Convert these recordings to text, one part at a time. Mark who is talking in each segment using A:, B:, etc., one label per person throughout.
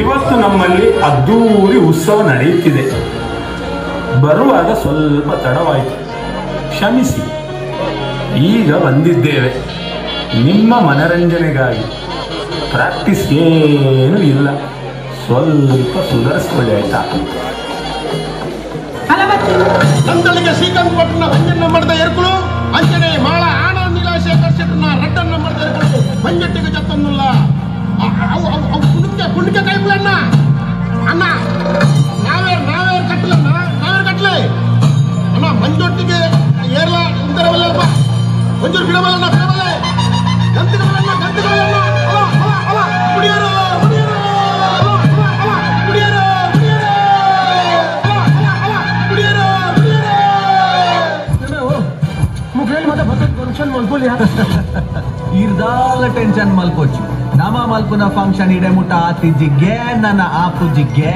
A: ಇವತ್ತು ನಮ್ಮಲ್ಲಿ ಅದ್ದೂರಿ ಉತ್ಸವ ನಡೆಯುತ್ತಿದೆ. ಬರುವಾಗ ಸ್ವಲ್ಪ ತಡವಾಯಿತು, ಕ್ಷಮಿಸಿ. ಈಗ ಬಂದಿದ್ದೇವೆ ನಿಮ್ಮ ಮನರಂಜನೆಗಾಗಿ. ಪ್ರಾಕ್ಟೀಸ್ ಏನೂ ಇಲ್ಲ, ಸ್ವಲ್ಪ ಸುಧಾರಿಸ್ಕೊಳ್ಳಿ ಆಯ್ತಾ?
B: ನಂದಳಿಗೆ ಶ್ರೀಕಾಂತ್ ಭಟ್ನ ಒಂಜನ್ನ ಮಾಡಿದ ಎರ್ಕುಳು ಅಂಜನೆ ಮಾಳ ಆಣ ನೀಲಾಶೇಖರ್ ಶೆಟ್ಟನ ರಡ್ಡನ್ನ ಮಾಡಿದ ಎರ್ಕುಳು ಮಂಜಟ್ಟಿಗೆ ಜತ್ತನ್ನುಲ್ಲ. ಅವು ಕುಣಿಕೆ ಕುಣಿಕೆ ಕೈಪುಲಣ್ಣ ಅಣ್ಣ ನಾವೇ ನಾವೇ ಕಟ್ಟಲಣ್ಣ, ನಾವೇ ಕಟ್ಟಲೆ ಅಣ್ಣ. ಮಂಜೊಟ್ಟಿಗೆ ಏರ್ಲ ಇಂತರವಲ್ಲಪ್ಪ ಮಂಜೂರು ಬಿಡಬಲ್ಲಣ್ಣ, ಬಿಡಬಲ್ಲೆ ಗಂತಿಗಳಣ್ಣ, ಗಂತಿಗಳಣ್ಣ. ಅಲ ಅಲ ಅಲ ಕುಡಿಯರು ಕುಡಿಯರು ಅಲ ಕುಡಿಯರು ಕುಡಿಯರು ಅಲ ಅಲ ಕುಡಿಯರು ಕುಡಿಯರು.
C: ಮುಖೇಲ್ ಮತ್ತೆ ಭತ್ತ ಫಂಕ್ಷನ್ ಮಲ್ಕೊಲಿ.
D: ಇರ್ದಾಲ ಟೆನ್ಷನ್ ಮಲ್ಕೋಚು. ನಮ ಮಲ್ಪುನ ಫಂಕ್ಷನ್ ಇಡೆ ಮುಟ್ಟ ಆತಿಜ್ಜಿಗೆ ನನ್ನ ಆಪುಜಿಗೆ.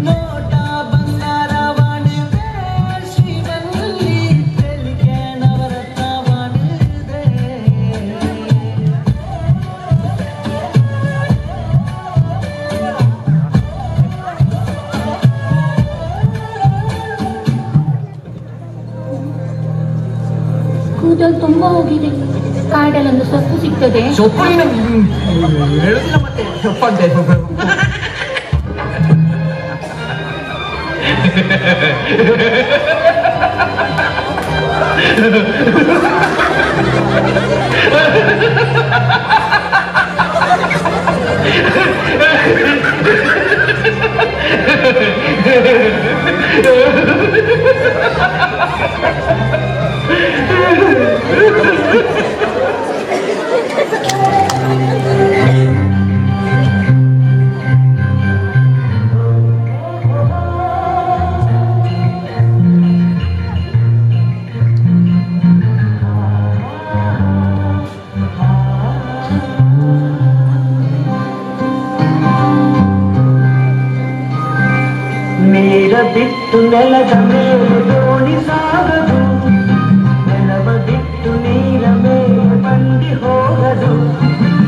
E: No. ಕೂದಲು ತುಂಬಾ ಹೋಗಿದೆ. ಕಾಡಲ್ಲೊಂದು ಸೊಪ್ಪು ಸಿಗ್ತದೆ.
D: ಸೊಪ್ಪು ಹೇಳುದಿಲ್ಲ ಮತ್ತೆ ಸೊಪ್ಪಂತೆ.
F: ನೀರ ಬಿಟ್ಟು ನೆಲದ ಮೇಲೆ ದೋಣಿ ಸಾಗದು, ನೆಲವ ಬಿಟ್ಟು ನೀರ ಮೇಲೆ ಬಂಡಿ ಹೋಗದು,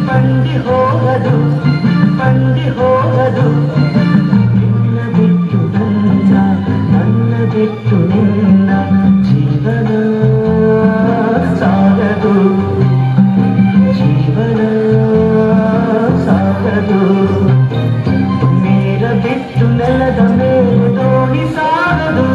F: ಬಂಡಿ ಹೋಗದು, ಬಂಡಿ ಹೋಗದು. ನಿನ್ನ ಬಿಟ್ಟು ನನ್ನ, ನನ್ನ ಬಿಟ್ಟು ನಿನ್ನ ಜೀವನ ಸಾಗದು, ಜೀವನ ಸಾಗದು. ನೀರ ಬಿಟ್ಟು ನೆಲದ ಮೇಲೆ ದೋಣಿ ಸಾಗದು.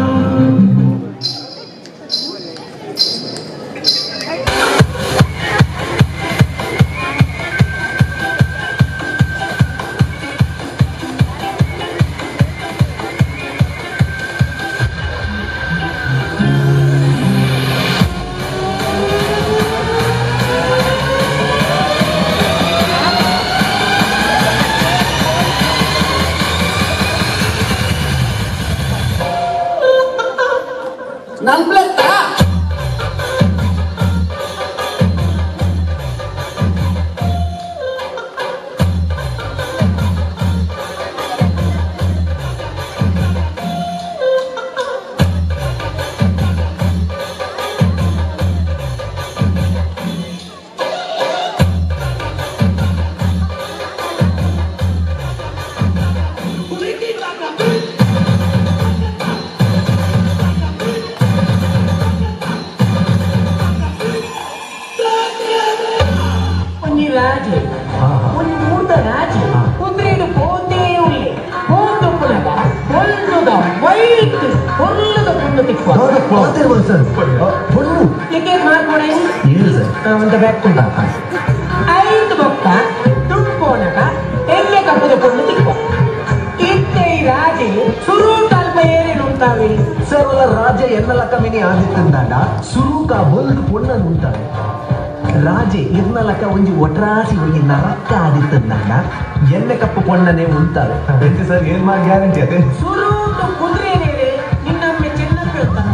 G: ಐದು ಬೊಕ್ಕ ದುಡ್ಡು ಎಣ್ಣೆ ಕಪ್ಪುದ ಪೊಣ್ಣು ತಿಕ್ಕ ಇತ್ತೆ ಈ ರಾಜೆ ಸುರು ಕಲ್ಪ ಏನೇನು ಉಂಟಾವೆ
D: ಸರ್ ಒಲ್ಲ ರಾಜ ಎನ್ನಲ ಕಮಿನಿ ಆದಿತ್ತಂದಾಂಡ ಸುರುಕ ಬೊಲ್ದು ಪೊಣ್ಣನು ಉಂಟಾವೆ. ರಾಜೆ ಇರ್ನಲಕ ಒಂಜಿ ಒಟ್ರಾಸಿ ಒಂಜಿ ನರಕ ಆದಿತ್ತಂದಾಂಡ ಎಣ್ಣೆ ಕಪ್ಪು ಪೊಣ್ಣನೆ ಉಂಟಾವೆ. ಸರ್ ಏನ್ ಮಾಡಿ ಗ್ಯಾರಂಟಿ ಅದೇ
G: ಸುರುಟು ಕುದುರೆ ನೇರೆ ನಿನ್ನಮ್ಮೆ ಚಿನ್ನ ಕೇಳ್ತಾನೆ.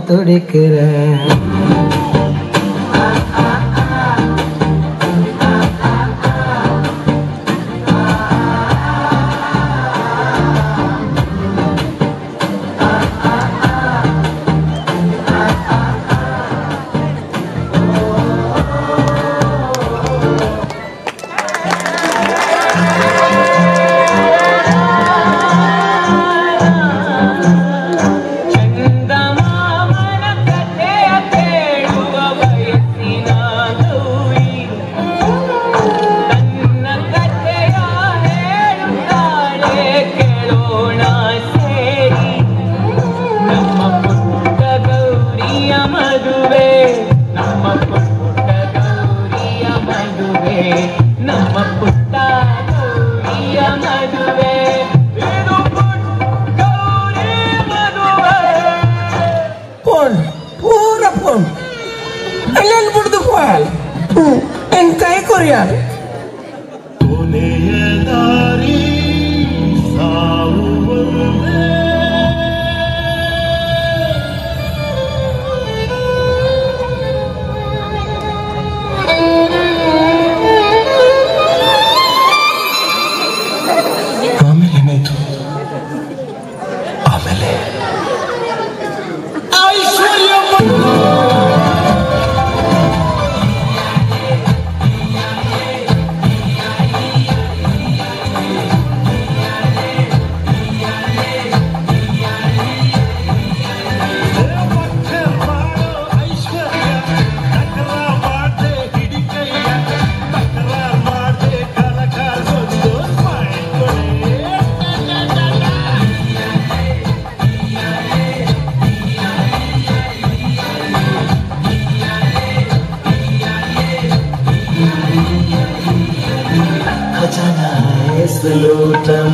F: துடிக்கிறேன்.
B: ಕೊನೆಯ ದಾರಿ ಸಾವು ಒಂದೇ.
F: ಸಲೂಟಂ.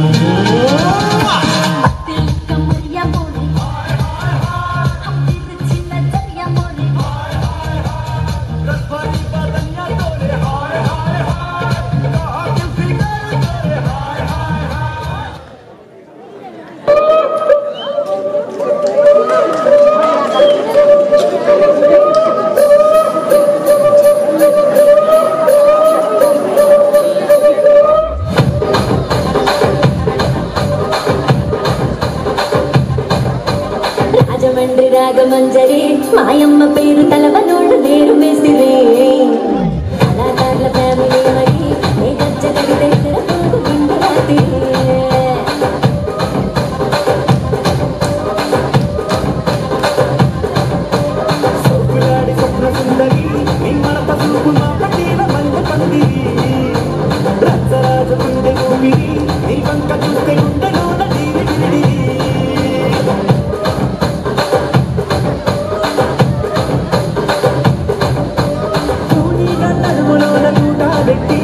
H: రాజమండ్రి రాగమంజరి మాయమ్మ పేరు తలవనోళ్ళు లేరు మేసిరే కళాకారుల ఫ్యామిలీ మరి నే గజ్జ కడితే తెరపోదు నిండు రాత్రి.
F: సోకులాడి స్వప్న సుందరి నీ మడత చూపు మా పట్టిన మంద పందిరి రచ్చరాజ గుండె ఊపిరి నీ వంక చూస్తే గుండెలోన నీలి విరిడి. తూనీగా నడుములోన తూటా పెట్టి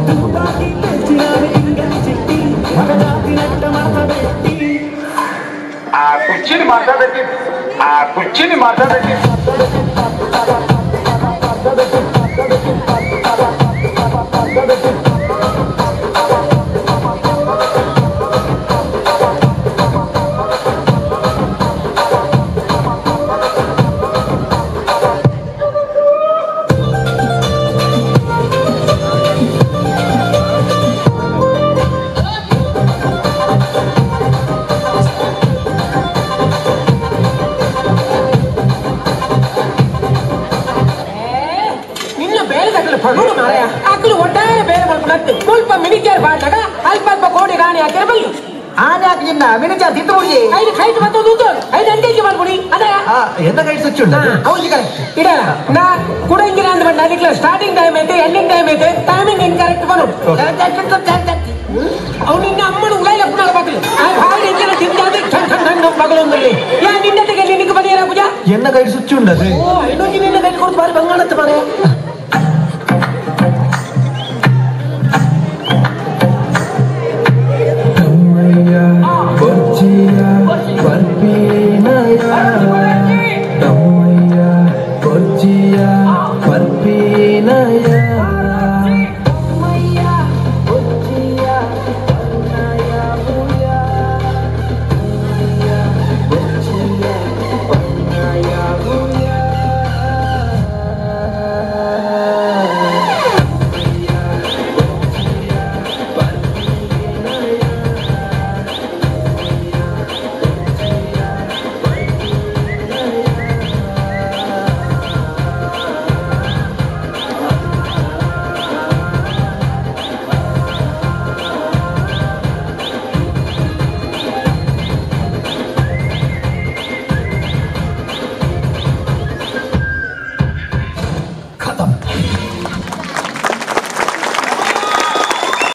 F: తుపాకీ పేల్చినావే ఇంగని చిట్టి మగజాతి నట్ట మడత పెట్టి
I: ఆ కుర్చీని మాట్లాడబెట్టి ఆ కుర్చీని మాట్లాడబెట్టి
G: ನಿನ್ನ ಬೇರೆ ತಗಲು ಪಡುಡು ಮಾರಾಯ ಅಕ್ಕಲು ಒಟ್ಟಾರೆ ಬೇರೆ ಮಲ್ಪನತ್ತು ಸ್ವಲ್ಪ ಮಿನಿಚರ್ ಬಾಂಡಗ ಅಲ್ಪ ಅಲ್ಪ ಕೋಡಿ ರಾಣಿ ಹಾಕಿರ ಬಲ್ಲು
D: ಆನೆ ಹಾಕಿ ನಿನ್ನ ಮಿನಿಚರ್ ತಿಂದು ಮುಡಿ
G: ಐದು ಕೈಟ್ ಮತ್ತು ದೂತು ಐದು ಅಂಟೇಜಿ ಮಾಡ್ಬಿಡಿ ಅದೇ
D: ಎನ್ನ ಕೈಟ್ ಸುಚ್ಚು ಉಂಟು
G: ಹೌದು ಕರೆಕ್ಟ್ ಇಡಲ್ಲ ನಾ ಕೂಡ ಹಿಂಗಿನ ಅಂದ್ ಬಂದ ಅದಕ್ಕೆ ಸ್ಟಾರ್ಟಿಂಗ್ ಟೈಮ್ ಐತೆ ಎಂಡಿಂಗ್ ಟೈಮ್ ಐತೆ ಟೈಮಿಂಗ್ ಇನ್ಕರೆಕ್ಟ್ ಬರು ಅವ್ನು ನಿನ್ನ ಅಮ್ಮನ ಉಲಾಯಿ ಲಪ್ಪನಾಗ ಬಾಕಲು ಆ ಭಾರಿ ಎಂಜಿನ ತಿಂದಾದ್ರೆ ಠಣ್ ಠಣ್ ಠಣ್ ಮಗಳು ಒಂದಲ್ಲಿ ಯಾ ನಿನ್ನ ತೆಗೆ ನಿನಗೆ ಬದಿಯರ ಪೂಜಾ
D: ಎನ್ನ ಕೈಟ್ ಸುಚ್ಚು ಉಂಟು
G: ಓ ಇನ್ನೊಂದು ನಿನ್ನ ಕೈ ಕೊಡ್ತು ಬಾರಿ ಬಂಗಾಳತ್ತ ಮಾರೆ.